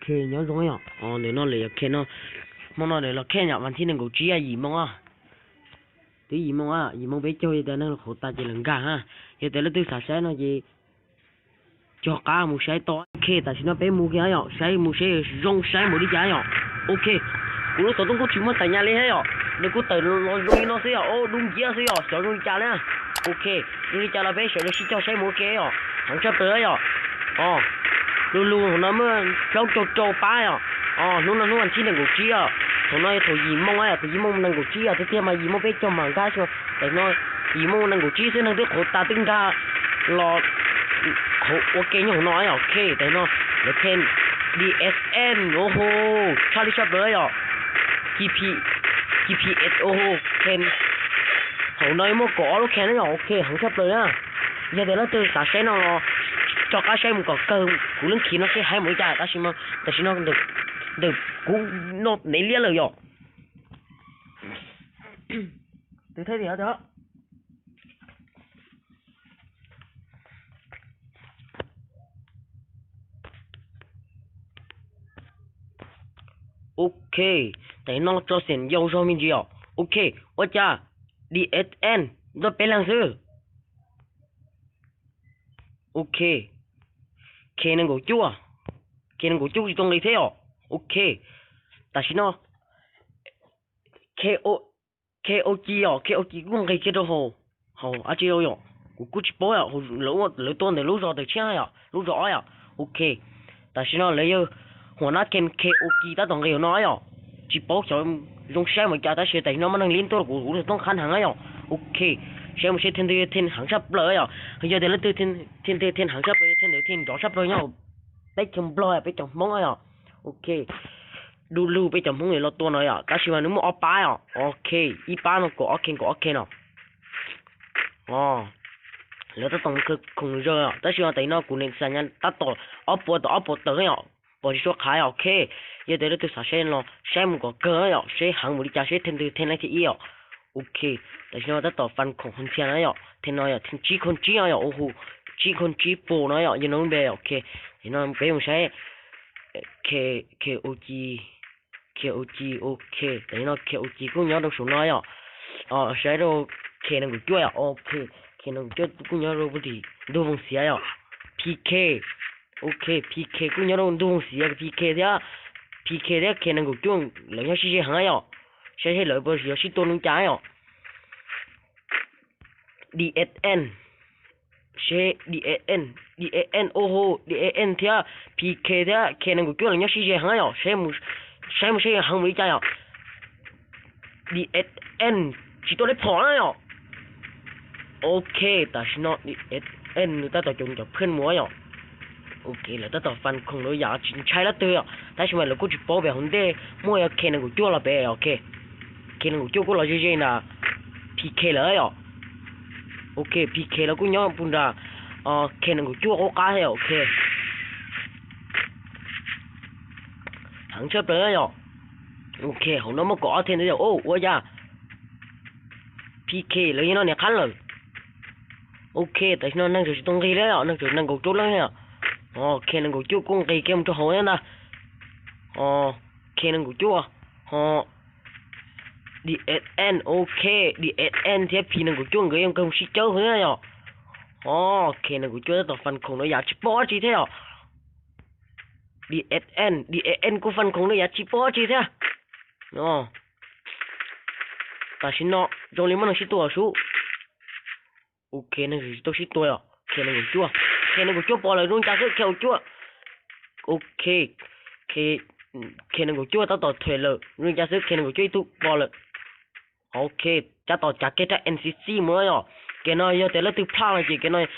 Nyob zoo yom, ntawm no lawm yog khe no, hmo no lawv los khe yom, vas thib nees nkaum tsib yim moo, twb yim moo, yim moo peb caug, yog tias neeg los qhauv tas ces lawv nkag ha. Yog tias leej twg xav saib no ces cog qab mus saib tau. Ok, tam sim no peb mus kiag yom, saib mus seb zoo saib mus li cas yom. Ok, kuv lub xov tooj kuj tsis muaj txais nyas li thiab yom, nws kuj tawm los zoo li no xwb yom, dub nciab xwb yom, xyov zoo li cas na. Ok, zoo li cas los peb sawv daws sib cog saib mus ua ke yom, heev tshaj plaws yom. Os, lug lug hauv no muaj plaub caug rau pab yom. Os, hnub no hnub vas thib nees nkaum tsib os, thaum no yog thaum yim moo yom, thaum yim moo nees nkaum tsib os, tiag tiag mas yim moo peb caug mas nkag xwb, tam no yim moo nees nkaum tsib xwb neeg twb qhauv tas twb nkag los hauv ua ke nyob hauv no yom. Ok, tam no lawv then D S N, oho, tshaj li tshaj plaws yom. G P, G P S, oho, then hauv no muaj kaum ob lub then na yom. Ok, heev tshaj plaws na. Yog tias leej twg xav saib no los rov qab saib mus kom kawg kuv lub khi no seb heev mus li cas. Tab sis, tam sim no ntawm kuv no nev liab lawm yom. Tus thawj tias, ok, tam no tso xeem yau zog me ntsis os. Ok, ua cas D S N nto peb leeg xwb. Ok, khe nees nkaum cuaj, khe nees nkaum cuaj tsis tau nqis thiab os. Ok, tam sim no khe, khe O G os, khe O G kuj nqis kiag rau hauv, hauv dab tsi yom, kuv kuj tsis paub yom, lawv ua lawv tuaj ntawm lub zos tawm tshiab yom, lub zos ob yom. Ok, tam sim no lawv yog huam nab khe, khe O G tab tom nqis hauv no yom. Tsis paub xyov zoo saib mus cas, tab sis tam sim no muaj neeg li tuaj rau kuv, kuv lub xov tooj qhab heev yom. Ok, saib mus seb then ntawd then heev tshaj plaws yom. Yog tias leej twg then ntawd then heev tshaj plaws, then ntawd then nrov tshaj plaws nyob hauv teb chaws Nplog, peb cov Hmoob yom. Ok, du lug peb cov Hmoob los tua no yom, tab sis mas nws muaj ob pab yom. Ok, ib pab no kaum ob khe, kaum ob khe no. Lawv tab tom mus khawb khoom zawg, tab sis mas tam sim no kuv niam xa nyas tab tom ob puas tawm ob puas tawm yom, pom tsis tshua qhav. Ok, yog tias leej twg xav saib los saib mus kom kawg yom, seb heev mus li cas, seb then ntawd then leej thib ib yom. Ok, tam sim no tab tom fas khoom ntxhias no yom, then no yom, then tsib khoom tsib no yom, hu tsib khoom tsib pus no yom, yog no lub npe. Ok, tam sim no peb mus saib khe, khe O G, khe O G. Ok, tam sim no khe O G kuj nyob rau saum no yom. Saib rau khe nees nkaum cuaj yom. Ok, khe nees nkaum cuaj kuj nyob rau puag tim ntug Voos Xiav yom. P K, ok, P K kuj nyob rau ntug Voos Xiav, P K thiab, P K thiab khe nees nkaum cuaj lawv nyob sib ze heev yom. Saib seb lawv puas yuav sib tua zoo cas yom. D S N, seb D S N, D S N, oho, D S N thiab P K thiab khe nees nkaum cuaj lawv nyob sib ze heev yom, saib mus seb heev mus li cas yom. D S N tsis tuaj li phom na yom. Ok, tam sim no D S N nws tab tom caum nws cov phwj mus yom. Ok, lawv tab tom fas khoom lawm yam tsis ntshai leej twg yom, tab sis mas lawv kuj tsis paub pem hauv ntej muaj yog khe nees nkaum cuaj los pem. Ok, khe nees nkaum cuaj kuj los ze ze nram P K lawm yom. Ok, P K los kuj nyob puag nram khe nees nkaum cuaj qub qab thiab. Ok, heev tshaj plaws yom. Ok, hauv no muaj kaum ob thiab ntawd yom. Ua cas P K lawv yeej noj niam qhab lawm. Ok, tam sim no neeg tseem tsis tau nqis li yom, neeg tseem nees nkaum cuaj leej yom. Khe nees nkaum cuaj kuj nqis kiag mus rau hauv thiab ntag. Khe nees nkaum cuaj, ho D S N, ok, D S N thiab P nees nkaum cuaj nkawd yeej kawg mus sib cawb thiab yom. Khe nees nkaum cuaj tab tom fas khoom no yam tsis paub dab tsi thiab yom. D S N, D S N kuj fas khoom no yam tsis paub dab tsi thiab. Tam sim no zoo li muaj neeg sib tua sub. Ok, neeg tsis tau sib tua yom. Khe nees nkaum cuaj, khe nees nkaum cuaj pom lawm, zoo cas xwb khe nees nkaum cuaj. Ok, khe nees nkaum cuaj tab tom thuam lawm, zoo cas xwb khe nees nkaum cuaj ib tug pom lawm. Ok, tab tom cav kiag rab N C C mus na yom. Kev no yog tias leej twg plaj no ces kev no heev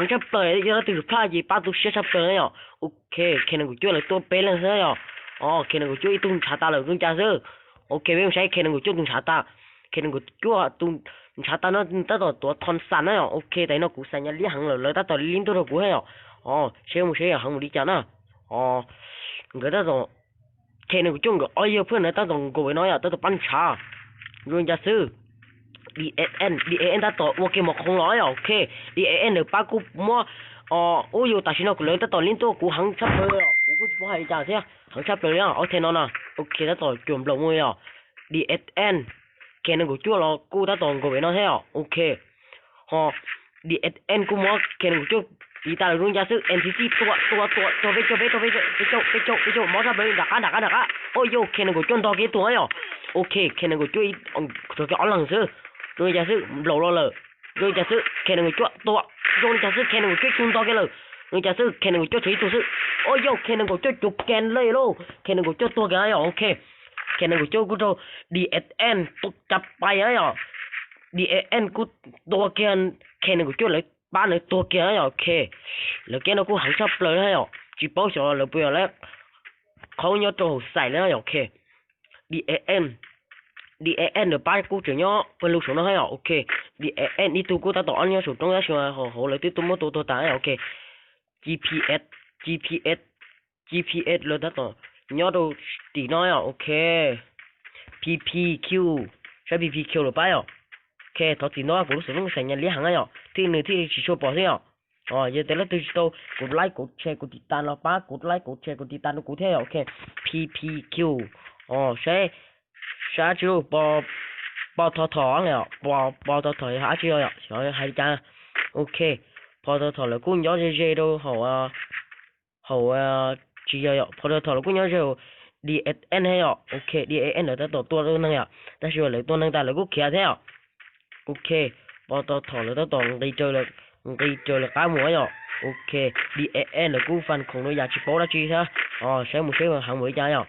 tshaj plaws, yog leej twg tsis plaj ces pab tu siab tshaj plaws na yom. Ok, khe nees nkaum cuaj lawv tuaj peb leeg xwb yom. Khe nees nkaum cuaj ib tug ntshav tas lawm, zoo cas xwb. Ok, peb mus saib khe nees nkaum cuaj tus ntshav tas. Khe nees nkaum cuaj tus ntshav tas no tab tom tuav thon xam na yom. Ok, tam sim no kuv xa nyas liab heev lawm, lawv tab tom li ntuj rau kuv thiab yom. Seb mus seb heev mus li cas na. Nkawd tab tom, khe nees nkaum cuaj nkawd ob yawg phwj na tab tom nkaum no yom, tab tom pab ntshav. Zoo cas xwb. D S N, D S N tab tom ua ke mos khoov los yom. Ok, D S N lawv pab kuj muab Ub, yus tam sim no kuv lawv tab tom li tuaj kuv heev tshaj plaws, kuv kuj tsis paub hais li cas thiab, heev tshaj plaws li ob thej no no. Ok, tab tom cuam nplaum mus yom. D S N, K nees nkaum cuaj los kuj tab tom nkaum pem no thiab yom. Ok, ho D S N kuj muab K nees nkaum cuaj tiv tas lawm zoo li cas xwb. N T C tua tua tua, caug peb caug peb caug peb caug peb caug peb caug, mob tshaj plaws li, nram qab nram qab nram qab. Ua yog K nees nkaum cuaj ntog kiag ib tug yom. Ok, K nees nkaum cuaj ib, rau kiag ob leeg xwb. Zoo li cas xwb, nplaum los lawm. Zoo li cas xwb, K nees nkaum cuaj tua. Zoo li cas xwb, K nees nkaum cuaj ib tug ntog kiag lawm. Zoo li cas xwb, K nees nkaum cuaj tshuav ib tug xwb. Ua yog K nees nkaum cuaj cuv K lawm lauj, K nees nkaum cuaj tuag kiag yom. Ok, K nees nkaum cuaj kuj raug D S N tua cas pais yom. D S N kuj tua kiag, K nees nkaum cuaj lawv pab nws tuag kiag yom. Ok, lawv kev no kuj heev tshaj plaws yom, tsis paub xyov lawv puas yog lawv qhaub nyob rau hauv xais lawm yom. Ok, D S N, D S N lawv pab kuj tseem nyob pawg lug saum no yom. Ok, D S N ib tug kuj tab tom ob nyob saum roob tab sis hauv lawv twb tuaj muab tua tuag tas yom. Ok, G P S, G P S, G P S lawv tab tom nyob rau tim no yom. Ok, P P Q, saib P P Q lawv pab yom. Ok, thov txim ntau kuv lub xov tooj xais nyas liab heev yom, thiaj nws thiaj li tsis tshua pom xwb yom. Yog tias leej twg tsis tau kuv like kuv share kuv tiv tas los pab kuv like kuv share kuv tiv tas rau kuv thiab yom. Ok, P P Q, saib, saib tsis lub, Pos Thos Thom, Pos Thos Thom yog dab tsi yom, xyov hais li cas. Ok, Pos Thos Thom lawv kuj nyob ze ze rau hauv, hauv, tsis yog yom, Pos Thos Thom lawv kuj nyob ze hauv D S N thiab yom. Ok, D S N lawv tab tom tua neeg yom, tab sis lawv tua neeg tas lawv kuj khiav thiab yom. Ok, Pos Thos Thom lawv tab tom nqis raws, nqis raws lawv qab mus yom. Ok, D S N lawv kuj faj khoom rau yam tsis paub dab tsi thiab. Saib mus seb heev npaum li cas yom.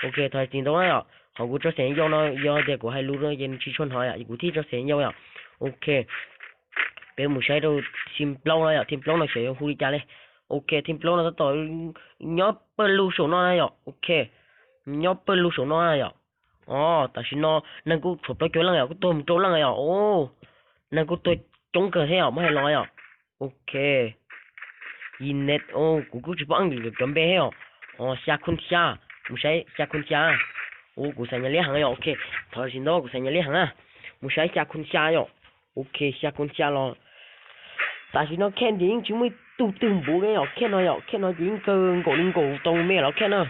Ok, thov txim ntau yom, qhov kuv tso xeem yau no yog tias kuv hais lus no ces nws tsis tshua hnov yom, kuv thiaj tso xeem yau yom. Ok, peb mus saib rau thim plaub no yom, thim plaub no xyov yuav hu li cas li. Ok, thim plaub no tab tom nyob pawg lug saum no na yom. Ok, nyob pawg lug saum no na yom. Os, tam sim no neeg kuj tshuav plaub caug leej yom, kuj tuag mus rau leej yom. Os, neeg kuj tuag coob kawg thiab yom, muab hais los yom. Ok, Yinet, kuv kuj tsis paub English cov npe thiab yom. Os, xya khun xya, mus saib xya khun xya. Ua kuv xav nyas liab heev yom. Ok, thov txim ntau kuv xav nyas liab heev na. Mus saib xya khun xya yom. Ok, xya khun xya los tam sim no khej ces yeej tsis muaj ib tug twg npuv li yom, khej no yom, khej no ces yeej kawg nkaum li nkaum tau me los khej na.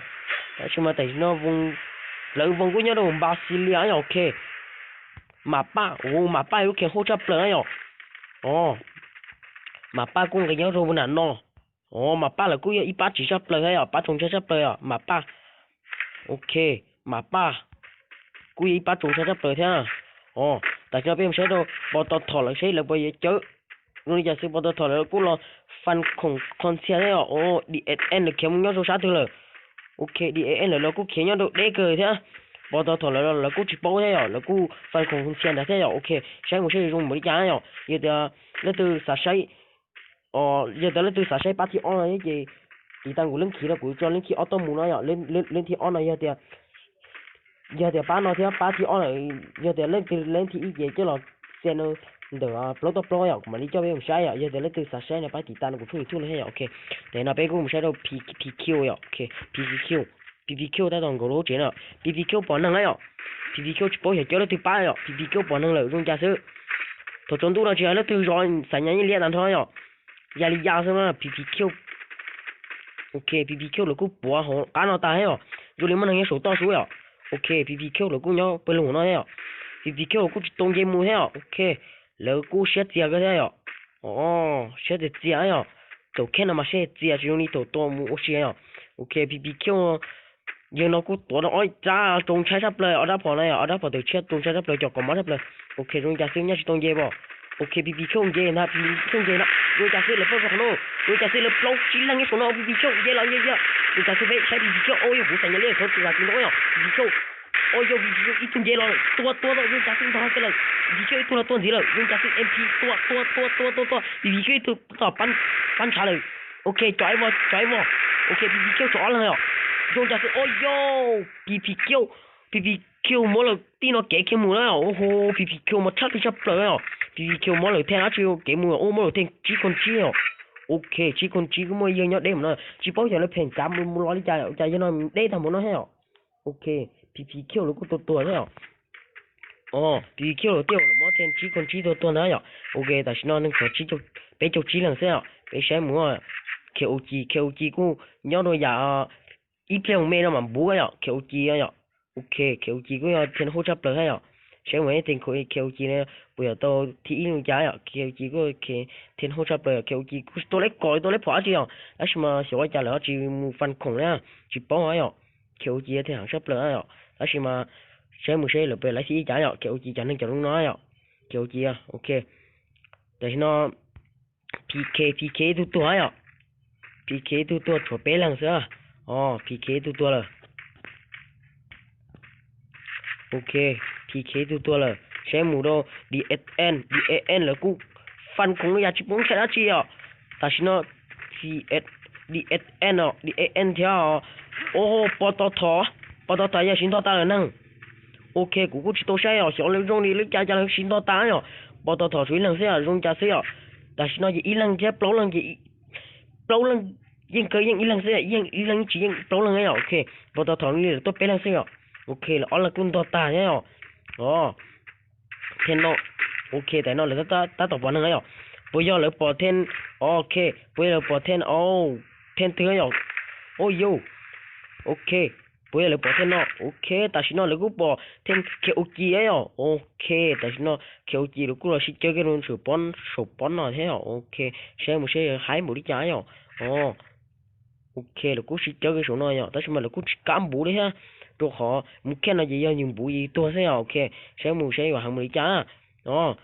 Tab sis mas tam sim no lawv voos kuj nyob rau Npasilia yom. Ok, Mam Paj, ua Mam Paj lub kheem huaj tshaj plaws na yom. Os, Mam Paj kuj nqis nyob rau nam no. Os, Mam Paj lawv kuj yog ib pab tsiv tshaj plaws thiab yom, pab tsoos ntshai tshaj plaws yom, Mam Paj. Ok, Mam Paj kuj yog ib pab tsoos ntshai tshaj plaws thiab. Os, tam sim no peb mus saib rau Pos Tos Thom lawv seb lawv puas yuav cawv zoo li cas xwb. Pos Tos Thom lawv kuj los faj khoom qhov ntxhias thiab yom. Os, D S N lawv khiav mus nyob rau sab twg lawm. Ok, D S N lawv los kuj khiav nyob rau deb kawg thiab. Pos Tos Thom lawv los lawv kuj tsis paub thiab yom, lawv kuj faj khoom qhov ntxhias ntawd thiab yom. Ok, saib mus saib zoo npaum li cas yom. Yog tias leej twg xav saib, yog tias leej twg xav saib pab thib ob no ces tiv tauj kuv leej khiv no, kuv tso leej thib ob tuaj mus no yom. Leej thib ob no yog tias, yog tias pab no thiab pab thib ob lawm, yog tias leej twg leej thib ib ces coj los xia no ntawm plaub toj plaub yom, kuv mam li coj peb mus saib yom. Yog tias leej twg xav saib no pab tiv tauj no kuv tshooj YouTube no thiab yom. Ok, tam no peb kuj mus saib rau P P Q yom. Ok, P P Q, P P Q tab tom nkaum lub tsev no. P P Q pom neeg na yom. P P Q tsis paub xyov cov leej twg pab yom, P P Q pom neeg lawm zoo cas xwb. Thaum tsaus ntuj no tsis yog leej twg zov xav nyas yeej liab tag nrho yom. Ya li ya xwb na P P Q. Ok, P P Q lawv kuj puav hauv qab no tas thiab yom. Zoo li muaj neeg nyob saum toj sub yom. Ok, P P Q lawv kuj nyob pawg lug no thiab yom. P P Q lawv kuj tsis tau nce mus thiab yom. Ok, lawv kuj siab txias kawg thiab yom. Os, siab txias txias yom. Thaum khej no mas siab txias tsis zoo li thaum tua mus ua si yom. Ok, P P Q yawg no kuj tuav rau ob rab tsoos ntshai tshaj plaws, ob rab phom no yom, ob rab phom tawm tshiab tsoos ntshai tshaj plaws, cov kom mob tshaj plaws. Ok, zoo li cas xwb nyob tsis tau nce pom. Ok, P P Q nce ntag, P P Q nce ntag, zoo li cas xwb lawv pab rau qhov no, zoo li cas xwb lawv plaub tsib leeg nyob saum no, P P Q nce los nce nce. Zoo li cas xwb peb saib P P Q, o yog kuv xav nyas liab thaum tsis xav tsis ntau yom, P P Q. O yog P P Q ib tug nce los tua tua tua, zoo li cas xwb ntog kiag lawm, P P Q ib tug los tua ntxiv lawm, zoo li cas xwb M P tua tua tua tua tua, P P Q ib tug tab tom pab ntshav lawm. Ok, tso ib vog, tso ib vog. Ok, P P Q tshuav ob leeg yom. Zoo li cas xwb, o yog P P Q, P P Q muab lawv tij no kev kiag mus na. Hu, P P Q mas tshaj li tshaj plaws yom. P P Q muab lawv theej dab tsi kev mus, ua muab lawv theej tsib khon tsib yom. Ok, tsib khon tsib kuj muaj yawg nyob deb mus no, tsis paub xyov lawv pheem cav mus los li cas, cas yawg no deb tag mus no thiab yom. Ok, P P Q lawv kuj tuag tuag thiab yom. Os, P P Q lawv thiaj los muab theej tsib khon tsib tuag tuag ntag yom. Ok, tam sim no neeg tshuav peb caug tsib leeg xwb yom. Peb saib mus, K O G, K O G kuj nyob rau yam ib pliag me no mas npuv yom, K O G yom. Ok, K O G kuj yog thia huj tshaj plaws thiab yom. Saib mus ib teg K O G puas yuav tau thib ib li cas yom, K O G kuj thia huj tshaj plaws yom, K O G kuj tsis tau leb kom tau leb phom dab tsi yom, tab sis mas xyov ua cas lawv tsis mus faj khoom li, tsis paub yom. K O G thia heev tshaj plaws yom, tab sis mas saib mus seb lawv puas lawv thib ib cas yom, K O G cov neeg cov lub no yom. K O G, ok. Tam sim no P K, P K ib tug tuag yom. P K ib tug tuag tshuav peb leeg xwb. O, P K ib tug tuag lawm. Ok, P K ib tug tuag lawm, saib mus rau D S N, D S N lawv kuj faj khoom li yam tsis paub ntshai dab tsi yom. Tam sim no D S N, D S N thiab. O, pov tau thom, pov tau thom yog siv ntog tas lawm neeg. Ok, kuv kuj tsis tau saib os, xyov lawv zoo li lub cas cas lawv siv ntog tas yom. Pov tau thom tshuav ib leeg xwb yom, zoo cas xwb yom. Tam sim no ces ib leeg thiab plaub leeg ces plaub leeg yeej kawg yeej ib leeg xwb, yeej ib leeg tsis yeej plaub leeg yom. Ok, pov tau thom li lawv tuaj peb leeg xwb yom. Ok, lawv ob leeg kuj ntog tag thiab yom. O, thia no, ok, tam no lawv tab tom pom neeg yom. Puas yog lawv pom thia, ok, puas yog lawv pom thia, thia twg yom. O yau, ok, puas yog lawv pom thia no. Ok, tam sim no lawv kuj pom thia K O G yom. Ok, tam sim no K O G lawv kuj los sib cawb kiag rau saum pob no thiab yom. Ok, saib mus seb haib npaum li cas yom. Ok, lawv kuj sib cawb kiag saum no yom, tab sis mas lawv kuj tsis kam npuv li thiab, rau qhov mus kiag no ces yog yus npuv yus tuag xwb yom. Ok, saib mus seb yuav heev mus li cas. O,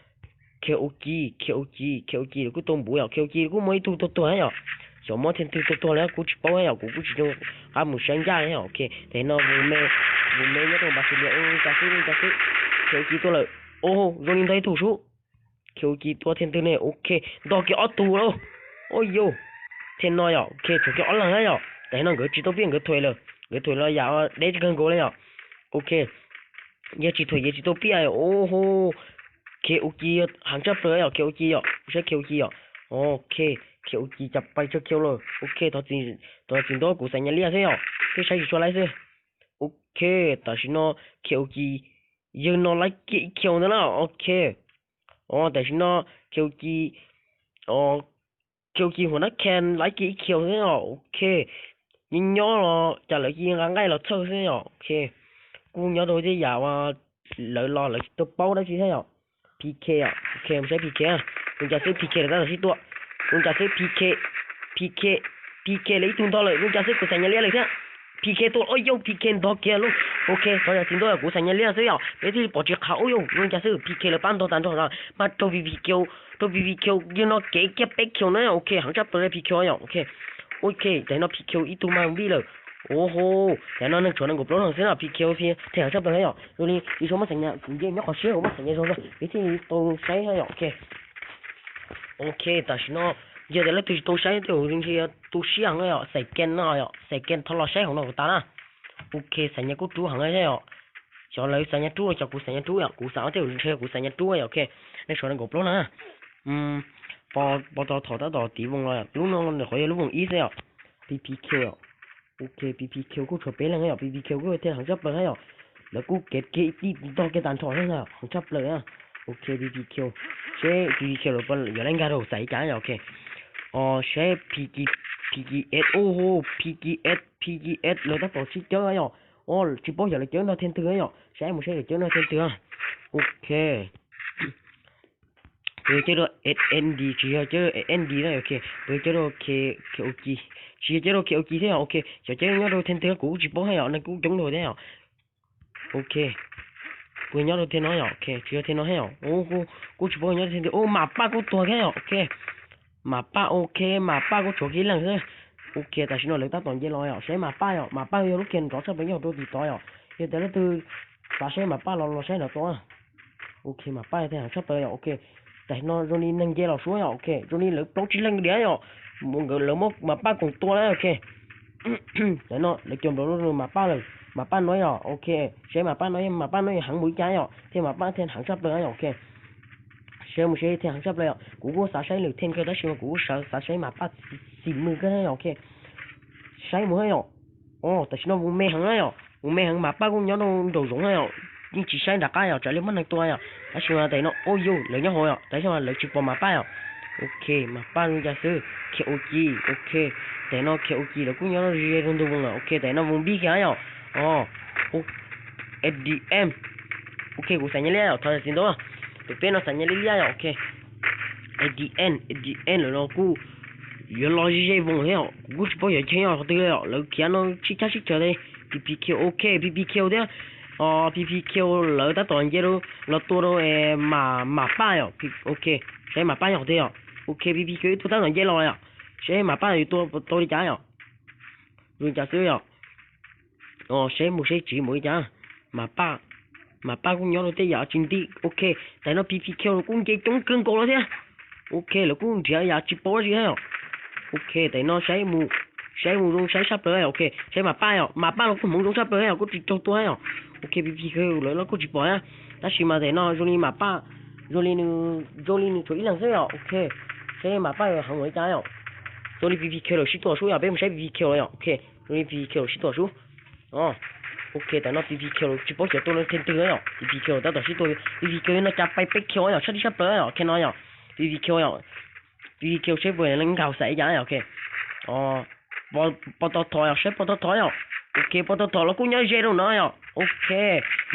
K O G, K O G, K O G lawv kuj tau npuv yom, K O G lawv kuj muaj ib tug tuag tuag yom. Xyov muab thia twg tuag tuag li kuj tsis paub yom, kuv kuj tsis zoo qab mus saib ncaj yom. Ok, tam no mus me, mus me nyob rau npas xis lias ua cas xwb, ua cas xwb. K O G tuaj lawm. O, zoo li ntog ib tug sub. K O G tua thia twg ne? Ok, ntog kiag ob tug lauj. O yau, thia no yom, ok, tshuav kiag ob leeg na yom. Tam no nkawd tsis tau piaj, nkawd thuam lawm, nkawv thuam los yam deb tsis kawg nkaus li yom. Ok, yog tsis thuam yeej tsis tau piaj. O, K O G heev tshaj plaws yom, K O G yom, saib K O G yom. Ok, K O G cas pais tsawg kiag lawm. Ok, thov txim ntau kuv xaiv nyas liaj xwb yom, thiaj saib tsis tshua laib xwb. Ok, tam sim no K O G yawg no laib kiag ib kiag ntawd na. Ok, o, tam sim no K O G, K O G huam nab khe laib kiag ib kiag xwb yom. Ok, nyob nyob los cas lawv cia nqa nqaij los txhawj xwb yom. Ok, kuj nyob rau tej yam uas lawv los lawv tsis tau paub dab tsi thiab yom. P K, ok, mus saib P K, zoo cas xwb P K lawv tab tom sib tua, zoo cas xwb P K, P K, P K lawv ib tug ntog lawm, zoo cas xwb kuv xaiv nyas liaj lawm thiab. P K tua, o yau, P K ntog kiag lauj. Ok, thov zam txim ntau kuv xaiv nyas liaj xwb yom, peb thiaj li pom tsis qhav. O yau, zoo cas xwb P K lawv pab ntog tas nrho no, mas rau P P K, rau P P K yawg no kev kiag peb kiag na. Ok, heev tshaj plaws li P K yom. Ok, ok, tam no P K ib tug mas vij lawm. Oho, tam no neeg tshuav nees nkaum plaub leeg xwb no, P K thiaj heev tshaj plaws yom. Zoo li ib suab muab xaiv nyas, kuv nce nyob qhov siab kuv muab xaiv nyas zog zog peb thiaj li tau saib yom. Ok, ok, tam sim no yog tias leej twg tsis tau saib tej zaum ntshe tu siab heev yom, xaiv kem no yom, xaiv kem thov los saib hauv no kom tas na. Ok, xaiv nyas kuj rub heev thiab yom. Xyov lawv xaiv nyas rub los xyov kuv xaiv nyas rub yom, kuv xav tej zaum ntshe kuv xaiv nyas rub yom. Ok, neeg tshuav nees nkaum plaub leeg na. Pov tau thom tab tom tiv voos los, lub no qhov yog lub voos ib xwb yom. P P Q yom. Ok, P P Q kuj tshuav peb leeg yom, P P Q kuj thiaj heev tshaj plaws thiab yom. Lawv kuj kev kiag ib tij ntog kiag tag nrho thiab, heev tshaj plaws na. Ok, P P Q, seb P P Q lawv yuav laij nkag rau xaiv cas yom. Ok, o, seb P K, P K S, o ho, P K S, P K S lawv tab tom sib cawb yom. O, tsis paub xyov lawv cawb nrog thia twg yom, saib mus seb lawv cawb nrog thia twg. Ok, puas yog cawb rau S N D, tsis yog cawb rau S N D na. Ok, puas yog cawb rau K O G, tsis yog cawb rau K O G thiab yom. Ok, xyov cawb nyob rau thia twg kuv kuj tsis paub thiab yom, neeg kuj coob dhau thiab yom. Ok, puas yog nyob rau thia no yom. Ok, tsis yog thia no thiab yom. Kuj tsis paub nyob rau thia twg. O, Mas Paj kuj tuag thiab yom. Ok, Mas Paj, ok, Mas Paj kuj tshuav kiag ib leeg xwb. Ok, tam sim no lawv tab tom nce los yom, saib Mas Paj yom, Mas Paj yog lub kiag nrov tshaj plaws nyob rau tim tod yom. Yog tias leej twg xav saib Mas Paj los los saib nrov tod. Ok, Mas Paj thiaj heev tshaj plaws yom. Ok, tam sim no zoo li neeg nce los suab yom. Ok, zoo li lawv plaub tsib leeg diam yom, lawv muab Mas Paj koom tua na. Ok, tam no lawv cuag nplaum Mas Paj lawm, Mas Paj no yom. Ok, saib Mas Paj no, Mas Paj no yog heev mus li cas yom, thiaj Mas Paj thiaj heev tshaj plaws yom. Ok, saib mus seb thiaj heev tshaj plaws yom. Kuv kuj xav saib lwm thia kawg tab sis mas kuv kuj xav saib Mas Paj xim mwg kawg yom. Ok, saib mus thiab yom. O, tam sim no mus me heev na yom, mus me heev, Mas Paj kuj nyob rau nraum zoov na yom. Yeej tsis saib nram qab yom, tsam li muaj neeg tua yom. Tab sis mas tam no, o yau, lawv nyob hauv yom, tab sis mas lawv tsis pom Mas Paj yom. Ok, mas paj zoo cas xwb, K O G, ok. Tam no K O G lawv kuj nyob ze ze rau ntug voos lawm, ok, tam no voos npib kiag yom. O, A D M. Ok, kuv xav nyas liab yom, thov zam txim ntau. Pem peb no xav nyas liab liab yom, ok. A D N, A D N lawm no kuj yuav los ze ze voos thiab yom, kuv kuj tsis paub yuav cheem yog qhov twg yom, lawv khiav no sib cab sib ceg li. P P Q, ok, P P Q thiab. P P Q lawv tab tom nce rau los tua rau mas paj yom, ok. Saib mas paj yog qhov twg yom, ok, P P Q ib tug tab tom nce los yom. Saib mas paj yog tua tau li cas yom. Zoo cas xwb yom. Saib mus saib tsis mus li cas. Mas paj, mas paj kuj nyob rau tej yam tsis nti, ok. Tam no P P Q kuj nce coob kawg nkaus lawm thiab. Ok, lawv kuj nrhiav yam tsis paub dab tsi thiab yom. Ok, tam no saib mus, saib mus zoo saib sab plaws, ok. Saib mas paj yom, mas paj los kuj hmoov zoo sab plaws yom, kuj tsis raug tua yom. Ok, P P Q lawv los kuj tsis pom na. Tab sis mas tam no zoo li mas paj, zoo li nws, zoo li nws tshuav ib leeg xwb yom, ok. Saib mas paj heev ua li cas yom. Zoo li P P Q lawv sib tua sub yom, peb mus saib P P Q lawm yom, ok. Zoo li P P Q lawv sib tua sub. Ok, tam no P P Q lawv tsis paub xyov tua no theej twg yom, P P Q lawv tab tom sib tua, P P Q no cas pais peb Q yom, sab tib sab plaws yom, ok no yom. P P Q yom, P P Q saib puas nkag xaim cas yom, ok. Pos tos thom yom, saib pos tos thom yom. Ok, pos tos thom los kuj nyob ze rau no yom, ok.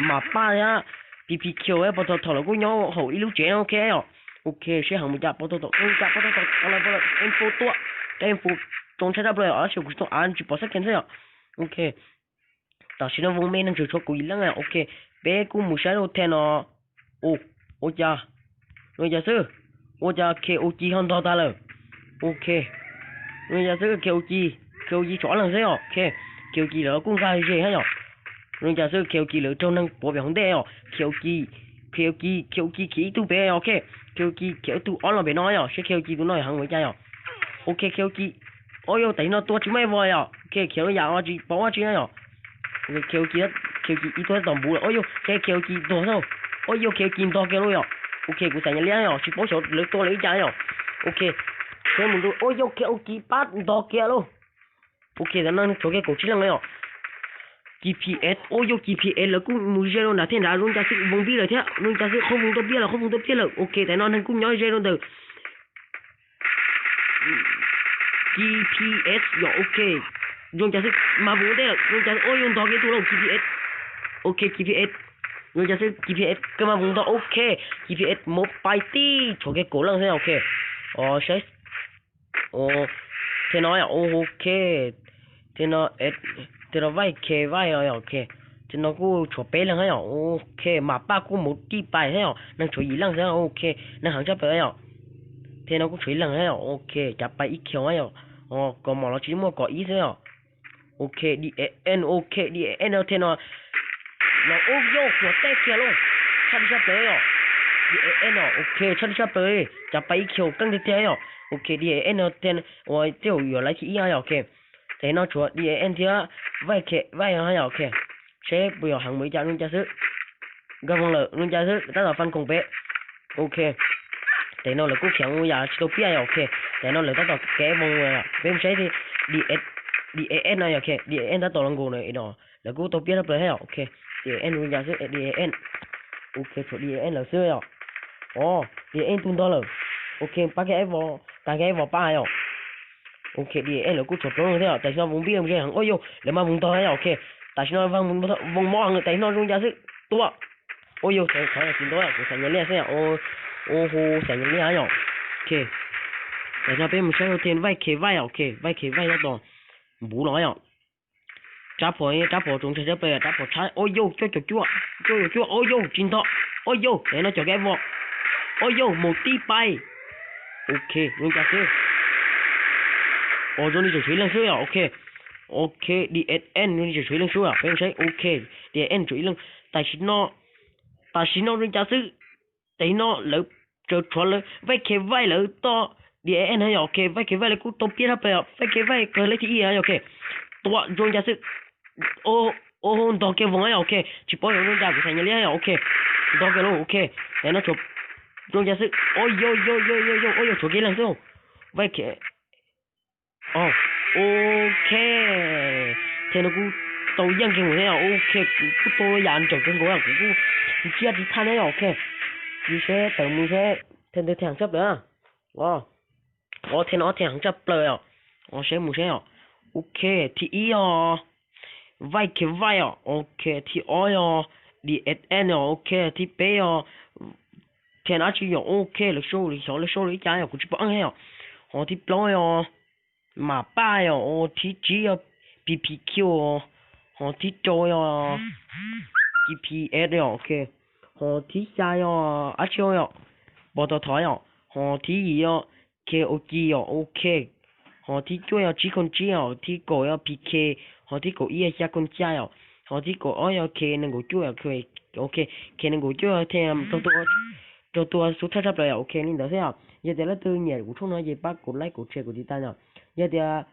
Mas paj thiab P P Q, pos tos thom los kuj nyob hauv ib lub tsev no, ok yom. Ok, saib heev mus cas pos tos thom, cas pos tos thom, info tuaj, info txaus ntshai tshaj plaws, tab sis kuv tsis tau av tsis pom xab kem xwb yom. Ok, tam sim no voos me neeg tseem tshuav kaum yim leej, ok. Peb kuj mus saib rau them no. Ua cas, ua cas xwb, ua cas K O G ho ntog tag lawm. Ok, ua cas xwb, K O G, K O G tshuav ob leeg xwb yom, ok. K O G lawv kuj nkag ze thiab yom. Ua cas xwb, K O G lawv raug neeg puav pem hauv ntej yom, K O G, K O G, K O G khiav ib tug pem, ok. K O G khiav ib tug ob leeg pem no yom, saib K O G tus no heev ua cas yom. Ok, K O G, ua yog tam sim no tua tsis muaj ib vog yom, ok, khiav lub yam tsis paub dab tsi yom. K O G, K O G ib tug tab tom npuv lawm, ua yog, K O G tuag xwb, ua yog K O G ntog kiag lauj yom. Ok, kuv xav nyas liab yom, tsis paub xyov lawv tua lawv li cas yom. Ok, saib mus rau, ua yog K O G pab ntog kiag lauj. Ok, tam no neeg tshuav kiag kaum tsib leej yom. G P S, ua yog G P S lawv kuj mus ze rau nram thiaj nrad, zoo cas xwb voos npib lawm thiab, zoo cas xwb qhov voos tau piab lawm, qhov voos tau piab lawm. Ok, tam no neeg kuj nyob ze rau ntawm G P S yom, ok. Zoo cas xwb mas voos ua ntej lawm, zoo cas xwb, ua yog ntog kiag tug lauj G P S. Ok, G P S, zoo cas xwb G P S kawg mas voos ntog, ok. G P S mus pais tib tshuav kiag kaum leej xwb, ok. Saib, them no, ok. Them no, them no Vaij Khe Vaij, ok. Them no kuj tshuav peb leeg thiab yom, ok. Mas paj kuj mus tib pais thiab yom, neeg tshuav yim leej xwb, ok. Neeg heev tshaj plaws yom. Them no kuj tshuav ib leeg thiab yom, ok. Cas pais ib khiav yom, kom mom los tsis muaj kom ib xwb yom. Ok, D A N, ok, D A N no them no los ub yog tshuav tej kiag lauj, tshaj tib tshaj plaws yom. D A N no, ok, tshaj tib tshaj plaws, cas pais ib khiav keej tiag tiag yom. Ok, D A N no them uas tej zaum yuav laiv thib ib yom, ok. Tam no tshuav D A N thiab Vaij Khe Vaij yom, ok. Saib puas yog heev mus li cas, zoo cas xwb. Nkag voos lawm, zoo cas xwb, tab tom fan khoom pem. Ok, tam no lawv kuj khiav mus yam tsis tau piab yom, ok. Tam no lawv tab tom kev voos, peb mus saib D A S no yom, ok, D A S tab tom los nkaus no, lawv kuj tau piab tshaj plaws thiab yom, ok. D A S zoo cas xwb, D A S, ok, tshuav D A S lawm xwb yom. O, D A S tus ntog lawm. Ok, pab kiag vos, tag kiag vos pab yom. Ok, D A S lawv kuj tshuav plaub leeg thiab yom, tam sim no voos npib ze heev, ua yog lawv mas voos ntog yom, ok. Tam sim no voos mob heev, tam sim no zoo cas xwb, tua. Ua yog, thov zam txim ntau, kuv xav nyas liaj xwb yom, ua hu xav nyas liaj yom. Ok, tam sim no peb mus saib rau them Vaij Khe Vaij, ok, Vaij Khe Vaij tab tom npuv los yom. Rab phom, rab phom tsoos ntshai tshaj plaws, rab phom tshab, ua yog cuaj caum cuaj, cuaj caum cuaj, ua yog tsis ntog, ua yog tam no cov kev vos, ua yog mus tib pais. Ok, zoo cas xwb. Os, zoo li tseem tshuav ib leeg xwb yom, ok. Ok, D S N zoo li tseem tshuav ib leeg xwb, peb saib, ok, D S N tshuav ib leeg. Tam sim no, tam sim no zoo cas xwb. Tam sim no lawv tsawv tshuav lawv Vaij Khe Vaij lawv toj D S N na yom, ok, Vaij Khe Vaij lawv kuj tau piab tshaj plaws, Vaij Khe Vaij kawg lej thib ib yom, ok. Tua zoo cas xwb. Ua hu ntog kiag voos yom, ok, tsis paub zoo cas, kuv xav nyas liaj yom, ok. Ntog kiag lauj, ok. Tam no tshuav zoo cas xwb, ua yog yog yog yog yog, ua yog tshuav kiag leeg xwb. Vaij Khe, ok. Them no kuj tau yeej kiag mus thiab yom, ok, kuv kuj tau yam nrawm kawg nkaus, kuv kuj ntsiab tsis thaj thiab yom, ok. Mus seb tawm mus seb them ntawd them tshaj plaws. ob thej no ob thej heev tshaj plaws os. Saib mus saib os. Ok, thib ib os, Vaij Khe Vaij os. Ok, thib ob yog D S N os. Ok, thib peb yog Khe dab tsi yom. Ok, lawv show li xyov lawv show li cas yom, kuv tsis paub thiab yom. Ho thib plaub yog Mam Paj yom. Thib tsib yog P P Q os. Ho thib rau yog G P S yom. Ok, ho thib xya yog dab tsi yom, Pos Tos Thov yom. Ho thib yim yog K O G yom. Ok, ho thib cuaj yog Tsib Khooj Tsib yom. Thib kaum yog P K, ho thib kaum ib yog Xya Khooj Xya yom. Ho thib kaum ob yog K nees nkaum cuaj yom. Ok, K nees nkaum cuaj thiaj raug tua xub thawj tshaj plaws yom. Ok, li ntawd xwb yom. Yog tias leej twg nyiam kuv tshooj no ces pab kuv like, kuv share, kuv tiv tas yom. Yog tias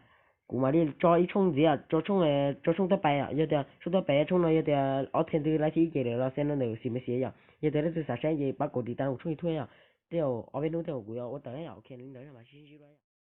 kuv mam li tso ib tshooj ntxiv, tso tshooj, tso tshooj tawj pais yom. Yog tias tshooj tawj pais tshooj no yog tias ob thej twg like thiab ib ces lawv los xem no ntawm xim me xiav yom. Yog tias leej twg xav saib ces pab kuv tiv tas kuv tshooj YouTube yom. Tej zaum ob peb hnub tej zaum kuv yuav ua tawm yom. Ok, li ntawd mas sib ntsib dua.